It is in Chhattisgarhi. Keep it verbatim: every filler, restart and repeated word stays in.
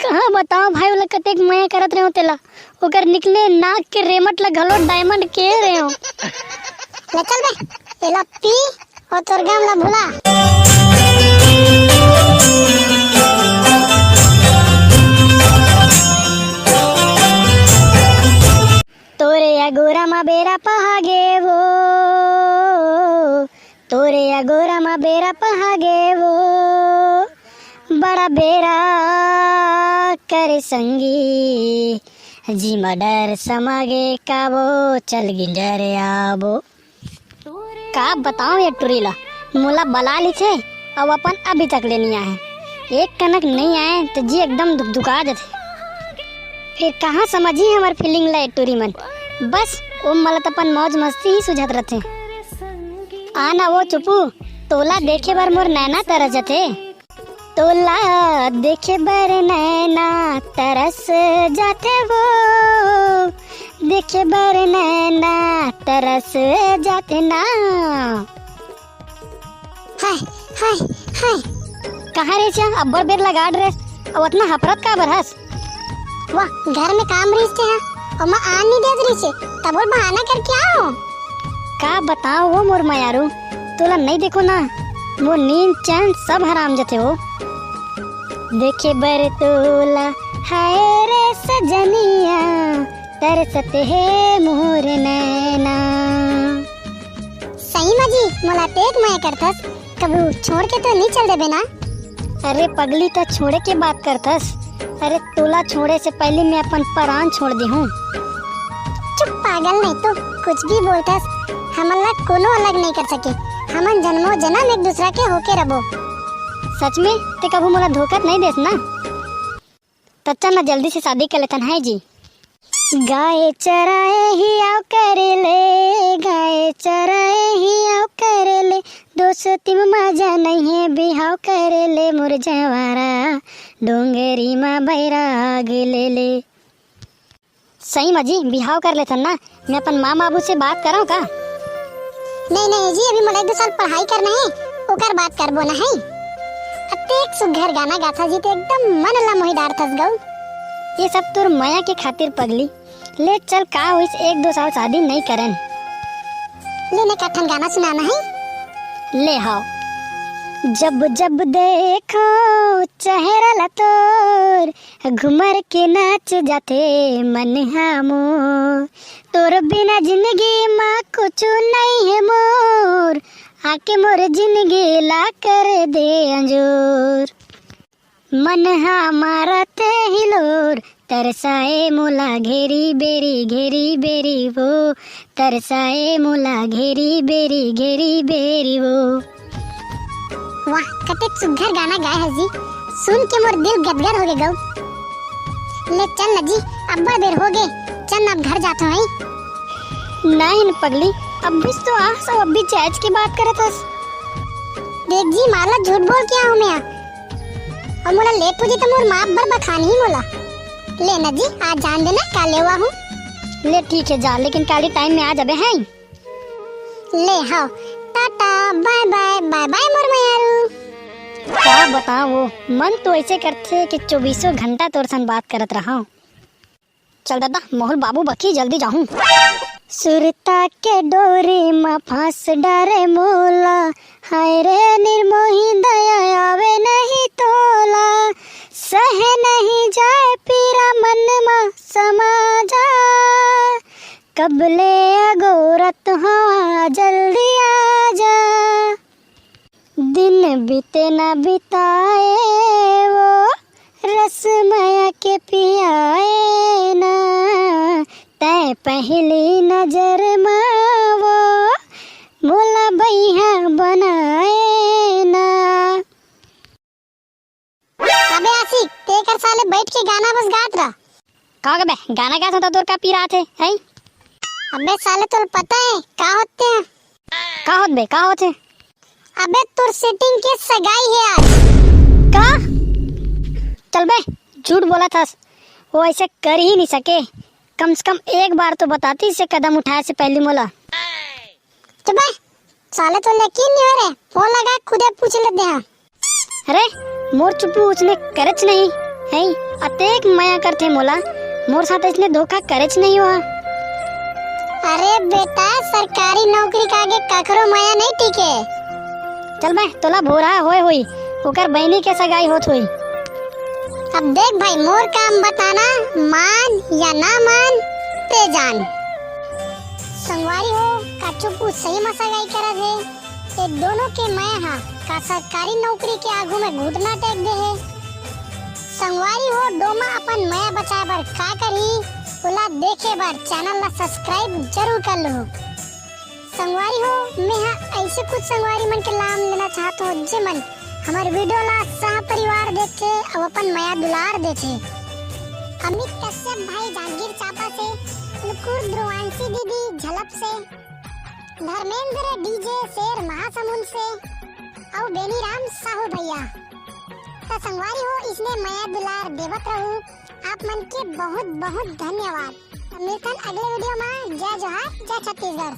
कहाँ बताओ भाई, ओला कतेक मया करत रहेंव तेला, ओकर निकले नाक के रेमट ला घलो diamond के रहेंव। ले चल बे, एला पी अउ तोर गम ला भुला। तोरे अगोरा म बेरा पहा गे वो, तोरे अगोरा म बेरा पहा गे वो, बड़ा बेरा करे संगी, जी म डर समा गे का वो, चल गिंजर आबो। का बताओ ये टुरी ला, मोला बला लिथे अउ अपन अभी तक ले नइ आए। एक कनक नइ आए त जी एकदम दुकदुका जथे। फेर कहाँ समझही हमर feeling ला ये टुरी मन। बस ओ मन ला त अपन मौज मस्ती ही सुझत रथे। आ ना वो चुपू, तोला देखे बर मोर नैना तरस जथे। तोला देखे बर नैना तरस जाथे वो, देखे बर नैना तरस जाथे ना। हाय, हाय, हाय। कहाँ रे चा, अब्बड़ बेर लगा ड्रेस, अउ अतना हफरत काबर हस? वाह, घर में काम रहिस ते हा, ओमा आन नइ देत रहिस हे, तब ओला बहाना करके आओ। का बताओ वो मोर मयारू, तोला नइ देखो ना, मोर नींद चैन सब हराम जथे वो। देखे बर तोला हाय रे सजनिया, तरसत हे मोर नैना। सही म जी, मोला तेक मया करथस, कभू छोड़ के तो नइ चल देबे ना? अरे पगली, त छोड़े के बात करथस? अरे तोला छोड़े से पहले मैं अपन परान छोड़ देहूं। चुप पागल, नहीं तो कुछ भी बोलथस। हमन ला कोनो अलग नइ कर सके। हमन जन्मों जन्म एक दूसरा के होके रबो। सच में? ते कभू मोला धोखा नइ देस ना? त चल ना, जल्दी से शादी कर लेथन, है जी। गाय चराए ही आओ करे ले, गाय चराए ही आओ करे ले, दोस्ती म मजा नइ हे, बिहाव करे ले मोर जवारा, डोंगरी म बैराग ले ले। सही म जी, बिहाव कर लेथन ना, मैं अपन माँ बाबू से बात करव का? नहीं, नहीं जी, अभी मोला एक दो साल पढ़ाई करना हे, ओकर बात करबो ना है। अतेक सुघर गाना गाथा जी, ते एकदम मन ला मोही डारथस गऊ। ये सब तोर मया के खातिर पगली। ले चल, का होइस, एक दो साल शादी नइ करन। ले ने कठन गाना सुनाना है। ले हाव। जब जब देखो चेहरा ला तोर, घुमर के नाच जाथे मन हा मोर। तोर बिना जिंदगी मा कुछु नइ हे मोर, आके मोर जिंदगी ला कर दे अंजोर। मन हा मारत हिलोर, तरसाए मोला घेरी बेरी घेरी बेरी वो, तरसाए मोला घेरी बेरी घेरी बेरी वो। वाह, कतेक सुघर गाना गाए हस जी, सुन के मोर दिल गदगद होगे गऊ। ले चल न जी, अब्बड़ बेर होगे, चल न अब घर जाथो हई। नहीं न पगली, अभी तो आस अउ अभी जायज के बात करत हस। देख जी, माला झूठ बोल के आऊं मैं, अउ मोला लेट हो जी त मोर माँ अब्बड़ बखानही मोला। ले न जी, आज जान देना, काले आऊं। ले ठीक है जा, लेकिन काली टाइम में आ जाबे हैं। ले हव, टाटा, बाय बाय, बाय बाय मोर मयारू। का बताओ, वो मन तो ऐसे करथे कि चौबीसों घंटा तोर सन बात करत रहव। चल दादा, मोहल बाबू बकी, जल्दी जाहूं। सुरता के डोरी म फांस डारे मोला, हाय रे निर्मोही दया आवे नहीं तोला, सहे नहीं जाए पीरा मन म समा जा, कब ले अगोरत हवा जल्दी आ जा। दिन बीते ना बिताए वो, रस मया के पियाए ना, तै पहली नजर मा वो, मोला बैहा बनाए ना। अबे आशिक, ते कर साले बैठ के गाना बस गात रह। का बे, गाना गात हूं त तोर का पीरा आथे, हैं? अबे साले, तोर पता है का होथे? का होत बे, का होथे? अबे तोर सेटिंग के सगाई है आज। का? चल बे, झूठ बोलत हस, वो ऐसे कर ही नहीं सके। कम से कम एक बार तो बतातिस से कदम उठाए से पहली मोला। चुप बे, साले तोर यकीन नहीं हो रे, फोन लगा खुदे पूछ लेते हैं। अरे, मोर चुप्पू उसने करच नहीं, हैं? अतेक मया करथे मोला, मोर साथ इसने धोखा करेच नहीं हुआ। अरे बेटा, सरकारी नौकरी के आगे ककरो मया नहीं टिके। चल बे, तोला भोरहा होए होई, ओकर बहिनी के सगाई होत होई। अब देख भाई, मोर काम बताना, मान या ना मान, ते जान। संगवारी हो, का चुप्पू सही म सगाई करत हे? ये दोनों के मया हा का सरकारी नौकरी के आगू में घुटना टेक दे हे? संगवारी हो, डोमा अपन मया बचाए बर का करही, ओला देखे बर चैनल ला सब्सक्राइब जरूर कर लो। संगवारी हो, मैं हा ऐसे कुछ संगवारी मन के नाम लेना चाहत हो, जे मन हमर वीडियो ला सह परिवार देखे अउ अपन मया दुलार देखे। अमित कश्यप भाई जांजगीर चांपा से, नुकुर ध्रुवांशी दीदी झलप से, धर्मेंद्र डीजे शेर महासमुंद से, अउ बेनीराम साहू भैया। त संगवारी हो, इसने मया दुलार देवत रहू। आप मन के बहुत बहुत धन्यवाद। त मिलथन अगले वीडियो में। जय जोहार, जय छत्तीसगढ़।